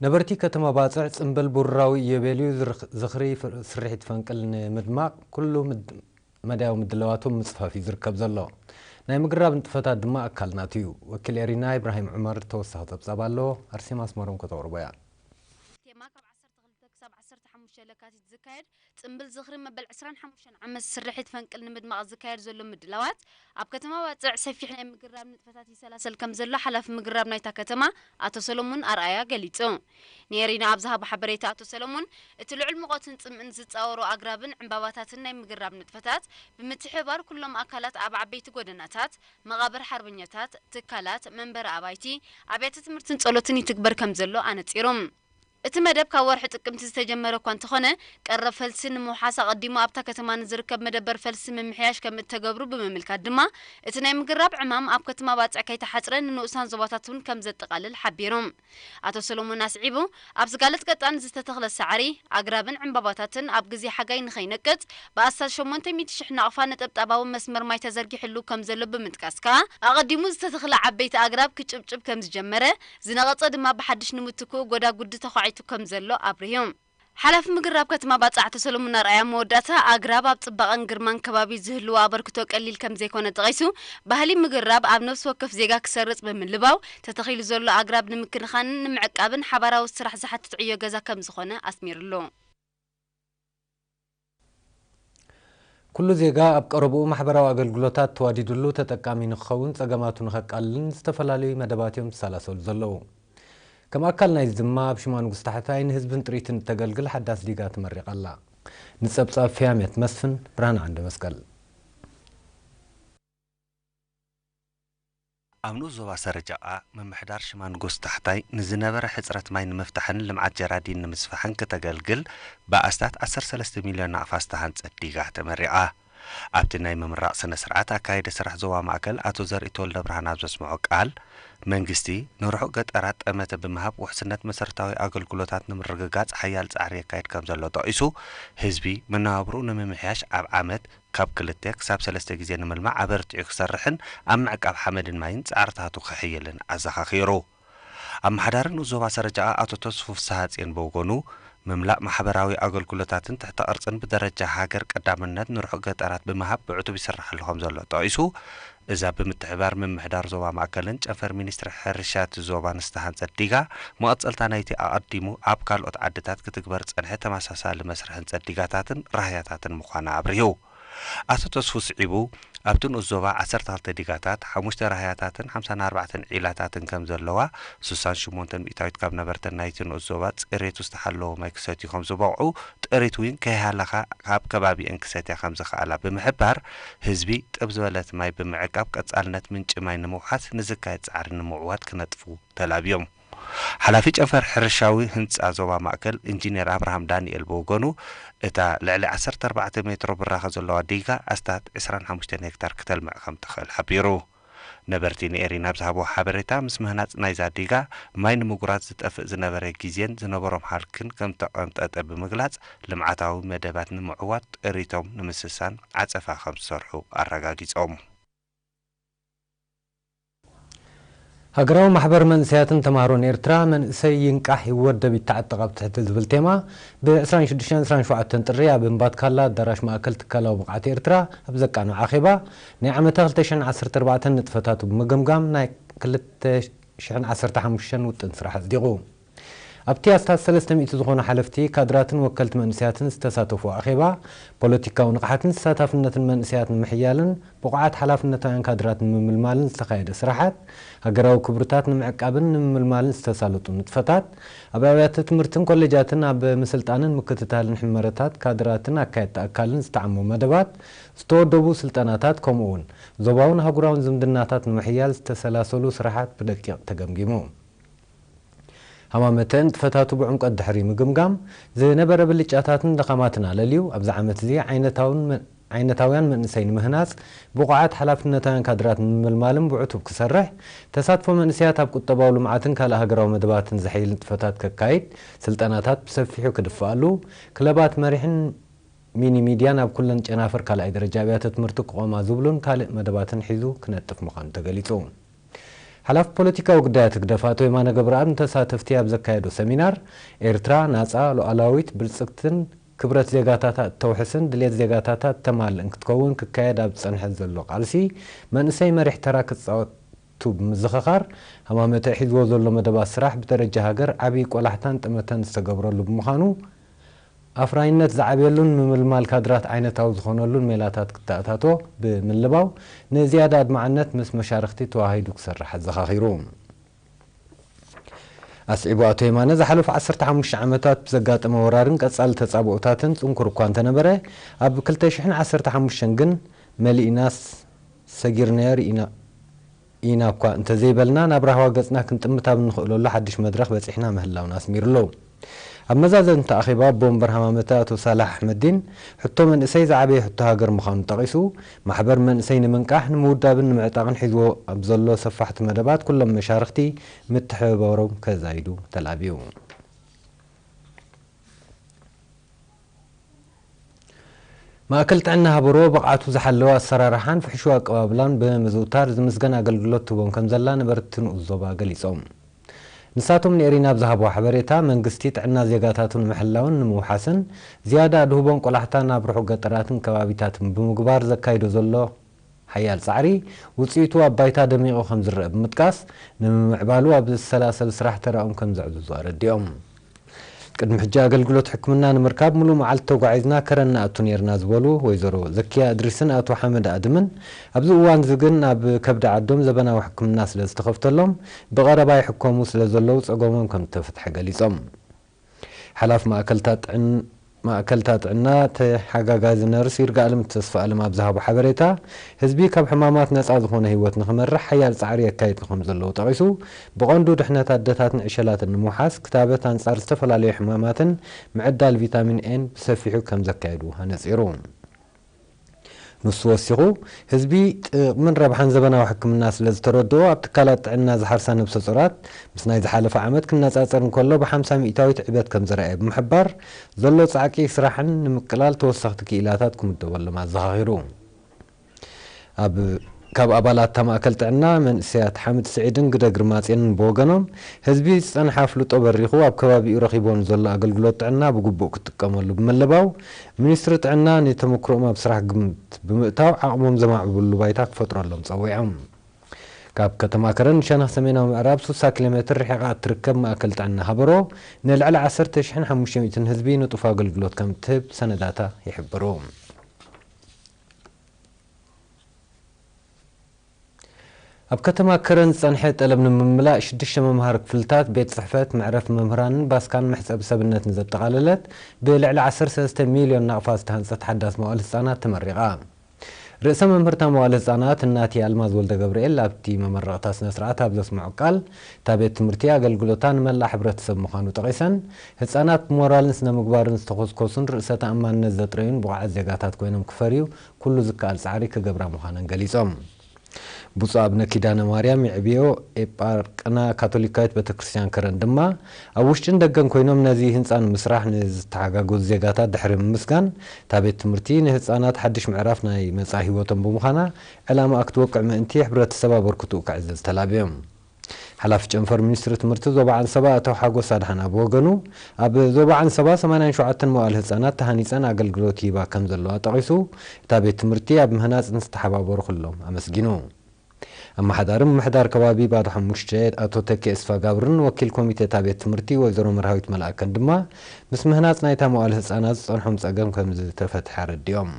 ነበርቲ ከተማ ባጽዕ ጽምብል ብሩራዊ ኢዮቤልዩ ዝርኽ-፣ ዝኽሪ ፍር-፣ ስርሒት ፈንቅል ንምድማቕ ኩሉ ምድ-፣ መዳያዊ ምድላዋቱ ኣብ ምጽፋፍ እዩ ዝርከብ ዘሎ። ናይ ምግራብ ንጥፈታት ድማ ኣካል ናቱ እዩ። ወኪል ኤሪና ኢብራሂም ዑመር ተወሳኺ ጸብጻብ ኣለዎ። ኣርሴማ ኣስመሮም ከተቕርቦ እያ። ቴማ ካብ ዓሰርተ ክልተ ክሳብ ዓሰርተ ሓሙሽተ ለካቲት ዝካየድ ጽምብል ዝኽሪ መበል ዕስራን ሓሙሽተን ዓመት ስርሒት ፈንቅል ንምድማቕ ዝካየድ ዘሎ ምድላዋት ኣብ ከተማ ባጽዕ ሰፊሕ ናይ ምግራብ ንጥፈታት ይሰላሰል ከም ዘሎ ሓላፊ ምግራብ ናይታ ከተማ ኣቶ ሰሎሞን ኣርኣያ ገሊጹ። ንኤሪና ኣብ ዝሃቦ ሓበሬታ ኣቶ ሰሎሞን፣ እቲ ልዑል ሙቐትን ጽምእን ዝጻወሮ ኣግራብን ዕምባባታትን ናይ ምግራብ ንጥፈታት ብምትሕብባር ኩሎም ኣካላት ኣብ ዓበይቲ ጎደናታት፣ መቓብር ሓርበኛታት፣ ትካላት፣ መንበሪ ኣባይቲ፣ ኣብያተ ትምህርትን ጸሎትን ይትግበር ከም ዘሎ ኣነጺሩ። እቲ መደብ ካብ ወርሒ ጥቅምቲ ዝተጀመረ እኳ እንተኾነ፣ ቀረብ ፈልሲ ንምውሓስ ኣቐዲሙ ኣብታ ከተማ ንዝርከብ መደበር ፈልሲ ምምሕያሽ ከም እተገብሩ ብምምልካት ድማ፣ እቲ ናይ ምግራብ ዕማም ኣብ ከተማ ባጽዕ ከይተሓጽረ ንንኡሳን ዞባታት እውን ከም ዘጠቓልል ሓቢሩ። ኣቶ ሰሎሞን ኣስዒቡ፣ ኣብ ዝጋለጥ ቀጣን ዝተተኽለ ሳዕሪ፣ ኣግራብን ዕምባባታትን ኣብ ግዜ ሓጋይ ንኸይነቅጽ፣ ብኣስታት ሸሞንተ ሚእቲ ሽሕ ናቕፋ ነጠብጣባዊ መስመር ማይ ተዘርጊሕሉ ከም ዘሎ ብምጥቃስ ከኣ፣ ኣቐዲሙ ዝተተኽለ ዓበይቲ ኣግራብ ክጭብጭብ ከም ዝጀመረ፣ ዝነቐጸ ድማ ብሓድሽ ንምትክኡ ጎዳጉዲ ተዃዒቱ ከም ዘሎ ኣብሪሁ። ሓላፊ ምግራብ ከተማ ባጽዕ ኣቶ ሰሎሞን ኣርኣያ መወዳእታ፣ ኣግራብ ኣብ ጽባቐን ግርማን ከባቢ ዝህልዎ ኣበርክቶ ቀሊል ከም ዘይኮነ ጠቒሱ፣ ባህሊ ምግራብ ኣብ ነፍሲ ወከፍ ዜጋ ክሰርጽ ብምልባው፣ ተተኺሉ ዘሎ ኣግራብ ንምክንኻንን ንምዕቃብን ሓባራዊ ስራሕ ዝሓትት ዕዮ ገዛ ከም ዝኾነ ኣስሚርሉ። ኩሉ ዜጋ ኣብ ቀረብኡ ማሕበራዊ ኣገልግሎታት ተዋዲድሉ ተጠቃሚ ንክኸውን ጸገማቱ ንኸቃልልን ዝተፈላለዩ መደባት እዮም ዝሰላሰሉ ዘለዉ። ከም ኣካል ናይዚ ድማ ኣብ ሽማ ንጉስ ታሕታይ ንህዝብን ጥሪትን እተገልግል ሓዳስ ዲጋ ተመሪቓ ኣላ። ንጸብጻብ ፍያሜት መስፍን ብርሃን ዓንደ መስቀል። ኣብ ንኡስ ዞባ ሰረጃቃ ምምሕዳር ሽማ ንጉስ ታሕታይ ንዝነበረ ሕጽረት ማይ ንምፍታሕን ልምዓት ጀራዲን ንምስፋሕን ክተገልግል ብኣስታት ዓሰርተ ሰለስተ ሚልዮን ናቕፋ ዝተሃንጸት ዲጋ ተመሪቓ። ኣብቲ ናይ ምምራቕ ስነ ስርዓት ኣካያዲ ስራሕ ዞባ ማእከል ኣቶ ዘርኢ ተወልደ ብርሃን ኣብ ዘስምዖ ቃል፣ መንግስቲ ንርሑቕ ገጠራት ጠመተ ብምሃብ ውሕስነት መሰረታዊ ኣገልግሎታት ንምርግጋጽ ሓያል ጻዕሪ የካይድ ከም ዘሎ ጠቒሱ፣ ህዝቢ መነባብርኡ ንምምሕያሽ ኣብ ዓመት ካብ ክልተ ክሳብ ሰለስተ ግዜ ንምልማዕ ኣበርቲዑ ክሰርሕን ኣብ ምዕቃብ ሓመድን ማይን ጻዕርታቱ ከሕይልን ኣዘኻኺሩ። ኣመሓዳሪ ንኡስ ዞባ ሰረጃ ኣቶ ተስፉ ፍስሃጽዮን ብወገኑ፣ ምምላእ ማሕበራዊ ኣገልግሎታትን ትሕተ ቅርጽን ብደረጃ ሃገር ቀዳምነት ንርሑቕ ገጠራት ብምሃብ ብዕቱብ ይስርሓሉ ከም ዘሎ ጠቒሱ፣ እዛ ብምትሕብባር ምምሕዳር ዞባ ማእከልን ጨንፈር ሚኒስትሪ ሕርሻ እቲ ዞባን ዝተሃንጸት ዲጋ፣ መቐጸልታ ናይቲ ኣቐዲሙ ኣብ ካልኦት ዓድታት ክትግበር ዝጸንሐ ተመሳሳሊ መስርሒ ህንጸት ዲጋታትን ራህያታትን ምዃና ኣብሪሁ። ኣቶ ተስፉ ስዒቡ፣ ኣብቲ ንኡስ ዞባ ዓሰርተ ክልተ ዲጋታት፣ ሓሙሽተ ራህያታትን ሓምሳን ኣርባዕተን ዒላታትን ከም ዘለዋ፣ ስሳን ሸሞንተን ሚእታዊት ካብ ነበርተን ናይቲ ንኡስ ዞባ ጽሬቱ ዝተሓለወ ማይ ክሰትዩ ከም ዝበቕዑ፣ ጥሪት እውን ከይሃለኻ ካብ ከባቢአን ክሰትያ ከም ዝኸኣላ ብምሕባር፣ ህዝቢ ጥብ ዝበለት ማይ ብምዕቃብ ቀጻልነት ምንጪ ማይ ንምውሓስ ንዝካየድ ጻዕሪ ንምዕዋት ክነጥፉ ተላብዮም። ሓላፊ ጨንፈር ሕርሻዊ ህንጻ ዞባ ማእከል ኢንጂነር ኣብርሃም ዳንኤል ብወገኑ፣ እታ ልዕሊ ዓሰርተ ኣርባዕተ ሜትሮ ብራኸ ዘለዋ ዲጋ ኣስታት ዕስራን ሓሙሽተን ሄክታር ክተልምዕ ከም ትኽእል ሓቢሩ። ነበርቲ ንኤሪና ኣብ ዝሃብዎ ሓበሬታ፣ ምስ ምህናጽ ናይዛ ዲጋ ማይ ንምጉራት ዝጠፍእ ዝነበረ ግዜን ዝነበሮም ሃልክን ከም ተቐንጠጠ ብምግላጽ፣ ልምዓታዊ መደባት ንምዕዋት ጥሪቶም ንምስሳን ዓጸፋ ከም ዝሰርሑ ኣረጋጊጾም። ሃገራዊ ማሕበር መንእሰያትን ተማሃሮን ኤርትራ፣ መንእሰይ ይንቃሕ ይወደብ ይተዓጠቕ ኣብ ትሕቲ ዝብል ቴማ፣ ብ ዕስራን ሽዱሽተን ዕስራን ሸውዓተን ጥሪ ኣብ እምባትካላ ኣዳራሽ ማእከል ትካላዊ ብቕዓት ኤርትራ ኣብ ዘቃንዖ ኣኼባ፣ ናይ ዓመተ ክልተ ሽሕን ዓሰርተ ኣርባዕተን ንጥፈታቱ ብምግምጋም ናይ ክልተ ሽሕን ዓሰርተ ሓሙሽተን ውጥን ስራሕ ኣጽዲቑ። ኣብቲ ኣስታት ሰለስተ ሚእቲ ዝኾኑ ሓለፍቲ፣ ካድራትን ወከልቲ መንእሰያትን ዝተሳተፉ ኣኼባ፣ ፖለቲካዊ ንቕሓትን ተሳታፍነትን መንእሰያት ንምሕያልን ብቑዓት ሓላፍነታውያን ካድራት ንምምልማልን ዝተኻየደ ስራሓት፣ ሃገራዊ ክብርታት ንምዕቃብን ንምምልማልን ዝተሳለጡ ንጥፈታት፣ ኣብ ኣብያተ ትምህርትን ኮሌጃትን ኣብ ምስልጣንን ምክትታልን ሕመረታት ካድራትን ኣካየድቲ ኣካልን ዝተዓሙ መደባት፣ ዝተወደቡ ስልጠናታት፣ ከምኡ እውን ዞባውን ኣህጉራውን ዝምድናታት ንምሕያል ዝተሰላሰሉ ስራሓት ብደቂቕ ተገምጊሙ። ሃማመተ ንጥፈታቱ ብዕምቆት ድሕሪ ምግምጋም፣ ዝነበረ ብልጫታትን ድኻማትን ኣለልዩ፣ ኣብዚ ዓመት እዚ ዓይነታውን መ-፣ ዓይነታውያን መንእሰይ ንምህናጽ፣ ብቑዓት ሓላፍነታውያን ካድራት ንምምልማልን ብዕቱብ ክሰርሕ፣ ተሳትፎ መንእሰያት ኣብ ቁጠባዊ ልምዓትን ካልእ ሃገራዊ መደባትን ዘሐይል ንጥፈታት ከካይድ፣ ስልጠናታት ብሰፊሑ ክድፍኣሉ፣ ክለባት መሪሕን ሚኒ ሚድያን ኣብ ኩለን ጨናፍር ካልኣይ ደረጃ ኣብያተ ትምህርቲ ክቖማ ዝብሉን ካልእ መደባትን ሒዙ ክነጥፍ ምዃኑ ተገሊጹ። ሓላፊ ፖለቲካዊ ጉዳያት ህግደፍ ኣቶ የማነ ገብረኣብ ንተሳተፍቲ ኣብ ዘካየዶ ሰሚናር፣ ኤርትራ ናጻ፣ ሉዓላዊት፣ ብልጽግትን ክብረት ዜጋታታ እተውሕስን ድሌት ዜጋታታ እተማልእን ክትከውን ክካየድ ኣብ ዝጸንሐ ዘሎ ቃልሲ መንእሰይ መሪሕ ተራ ክጻወቱ ብምዝኽኻር፣ ሃማመተ ሒዝዎ ዘሎ መደባት ስራሕ ብደረጃ ሃገር ዓብዪ ቆላሕታን ጠመተን ዝተገብረሉ ብምዃኑ፣ ኣፍራይነት ዝዓብየሉን ምምልማል ካድራት ዓይነታዊ ዝኾነሉን ሜላታት ክተኣታቶ ብምልባው፣ ንዝያዳ ኣድማዕነት ምስ መሻርኽቲ ተዋሂዱ ክሰርሕ ኣዘኻኺሩ። ኣስዒቡ ኣቶ የማነ፣ ዝሓለፉ ዓሰርተ ሓሙሽተ ዓመታት ብዘጋጠመ ወራርን ቀጻሊ ተጻብኦታትን ጽንኩር እኳ እንተነበረ፣ ኣብ ክልተ ሽሕን ዓሰርተ ሓሙሽተን ግን መሊእናስ ሰጊርናዮ ርኢና ኢና እኳ እንተዘይበልና፣ ናብ ራህዋ ገጽና ክንጥምት ኣብ እንኽእለሉ ሓድሽ መድረኽ በጺሕና ምህላውና ኣስሚሩ ኣሎ። ኣብ መዛዘምቲ ኣኼባ ኣቦ ወንበር ሃማመተ ኣቶ ሳላሕ ኣሕመዲን፣ ሕቶ መንእሰይ ዝዓበየ ሕቶ ሃገር ምዃኑ ጠቒሱ፣ ማሕበር መንእሰይ ንምንቃሕ፣ ንምውዳብን ንምዕጣቕን ሒዝዎ ኣብ ዘሎ ሰፋሕቲ መደባት ኩሎም መሻርኽቲ ምትሕብባሮም ከዛይዱ ተላብዩ። ማእከል ጥዕና ሃበሮ ብቕዓቱ ዝሓለወ ኣሰራርሓን ፍሕሹው ኣቀባብላን ብምዝውታር ዝምስገን ኣገልግሎት ትህቦም ከም ዘላ ነበርቲ ንኡስ ዞባ ገሊጾም። ንሳቶም ንኤሪና ኣብ ዝሃብዎ ሓበሬታ፣ መንግስቲ ጥዕና ዜጋታቱ ንምሕላውን ንምውሓስን ዝያዳ ኣድህቦን ቆላሕታ ናብ ርሑቕ ገጠራትን ከባቢታትን ብምግባር ዘካይዶ ዘሎ ሓያል ጻዕሪ፣ ውጽኢቱ ኣብ ባይታ ደሚቑ ከም ዝረአ ብምጥቃስ፣ ንምምዕባሉ ኣብ ዝሰላሰል ስራሕ ተራኦም ከም ዘዕዝዙ ኣረዲኦም። ቅድሚ ሕጂ ኣገልግሎት ሕክምና ንምርካብ ሙሉእ መዓልቲ ተጓዒዝና ከረን ንኣቱ ኔርና ዝበሉ ወይዘሮ ዘኪያ እድሪስን ኣቶ ሓመድ ኣድምን፣ ኣብዚ እዋን እዚ ግን ኣብ ከብዲ ዓዶም ዘበናዊ ሕክምና ስለ ዝተኸፍተሎም ብቐረባ ይሕከሙ ስለ ዘለዉ ጸገሞም ከም ዝተፈትሐ ገሊጾም። ሓላፊ ማእከልታ ጥዕን-፣ ማእከልታ ጥዕና ተሓጋጋዚ ነርስ ይርጋኣለም ተስፋኣለም ኣብ ዝሃቦ ሓበሬታ፣ ህዝቢ ካብ ሕማማት ነጻ ዝኾነ ህይወት ንኽመርሕ ሓያል ጻዕሪ የካይዱ ከም ዘለዉ ጠቒሱ፣ ብቐንዱ ድሕነት ኣደታትን ዕሸላትን ንምውሓስ ክታበት ኣንጻር ዝተፈላለዩ ሕማማትን ምዕዳል ቪታሚን ኤን ብሰፊሑ ከም ዘካየዱ ኣነጺሩ። ንሱ ወሲኹ፣ ህዝቢ ጥቕምን ረብሓን ዘበናዊ ሕክምና ስለ ዝተረድኦ፣ ኣብ ትካላት ጥዕና ዝሓርሳ ነብሰ ጾራት ምስ ናይ ዝሓለፈ ዓመት ክነጻጸር እንከሎ ብሓምሳ ሚእታዊት ዕበት ከም ዘርኣየ ብምሕባር፣ ዘሎ ጻዕቂ ስራሕን ንምቅላል ተወሰኽቲ ክኢላታት ክምደበሎም ኣዘኻኺሩ። ኣብ፣ ካብ ኣባላት እታ ማእከል ጥዕና መንእሰያት ሓምድ ስዒድን ግደ ግርማጼንን ብወገኖም፣ ህዝቢ ዝጸንሐ ኣፍልጦ በሪኹ ኣብ ከባቢኡ ረኺቦ ንዘሎ ኣገልግሎት ጥዕና ብግቡእ ክጥቀመሉ ብምልባው፣ ሚኒስትሪ ጥዕና ንተመክሮኦም ኣብ ስራሕ ግምት ብምእታው ዓቕሞም ዘማዕብሉሉ ባይታ ክፈጥረሎም ጸዊዖም። ካብ ከተማ ከረን ሸነኽ ሰሜናዊ ምዕራብ ሱሳ ኪሎ ሜትር ርሒቓ እትርከብ ማእከል ጥዕና ሃበሮ ንልዕሊ ዓሰርተ ሽሕን ሓሙሽተ ሚእትን ህዝቢ ንጡፍ ኣገልግሎት ከም እትህብ ሰነዳታ ይሕብሩ። ኣብ ከተማ ከረን ዝጸንሐ ጠለብ ንምምላእ ሽዱሽተ መምሃሪ ክፍልታት፣ ቤት ጽሕፈት፣ መዕረፊ መምህራንን ባስካን መሕጸቢ ሰብነትን ዘጠቓለለት ብልዕሊ ዓሰርተ ሰለስተ ሚልዮን ናቕፋ ዝተሃንጸት ሓዳስ መዋእል ህጻናት ተመሪቓ። ርእሰ መምህርታ መዋእል ህጻናት እናቲ ኣልማዝ ወልደ ገብርኤል ኣብቲ መመረቕታ ስነ ስርዓት ኣብ ዘስምዖ ቃል፣ እታ ቤት ትምህርቲ ኣገልግሎታ ንመላእ ሕብረተሰብ ምዃኑ ጠቒሰን፣ ህጻናት ብሞራልን ስነ ምግባርን ዝተኾስኮሱን ርእሰ ተኣማንነት ዘጥረዩን ብቑዓት ዜጋታት ኮይኖም ክፈርዩ ኩሉ ዝከኣል ጻዕሪ ክገብራ ምዃነን ገሊጾም። ብፁዕ ኣቡነ ኪዳነ ማርያም የዕብዮ ኤጳርቅና ካቶሊካዊት ቤተክርስትያን ከረን ድማ ኣብ ውሽጥን ደገን ኮይኖም ነዚ ህንጻ ንምስራሕ ንዝተሓጋገዙ ዜጋታት ድሕሪ ምምስጋን፣ እታ ቤት ትምህርቲ ንህጻናት ሓድሽ ምዕራፍ ናይ መጻኢ ህይወቶም ብምዃና ዕላማኣ ክትወቅዕ ምእንቲ ሕብረተሰብ ኣበርክትኡ ከዕዝዝ ተላብዮም። ሓላፊ ጨንፈር ሚኒስትሪ ትምህርቲ ዞባ ዓንሰባ ኣቶ ሓጎስ ኣድሓና ብወገኑ፣ ኣብ ዞባ ዓንሰባ ሰማንያን ሸውዓተን መዋእል ህጻናት ተሃኒጸን ኣገልግሎት ይህባ ከም ዘለዋ ጠቒሱ፣ እታ ቤት ትምህርቲ ኣብ ምህናጽ ንዝተሓባበሩ ኩሎም ኣመስጊኑ። ኣመሓዳሪ ምምሕዳር ከባቢ ባዶ ሓሙሽተ ኣቶ ተኪ እስፋ ጋብርን ወኪል ኮሚቴ እታ ቤት ትምህርቲ ወይዘሮ መርሃዊት መልኣከን ድማ ምስ ምህናጽ ናይታ መዋእል ህጻናት ዝጸንሖም ጸገም ከም ዝተፈትሐ ኣረዲኦም።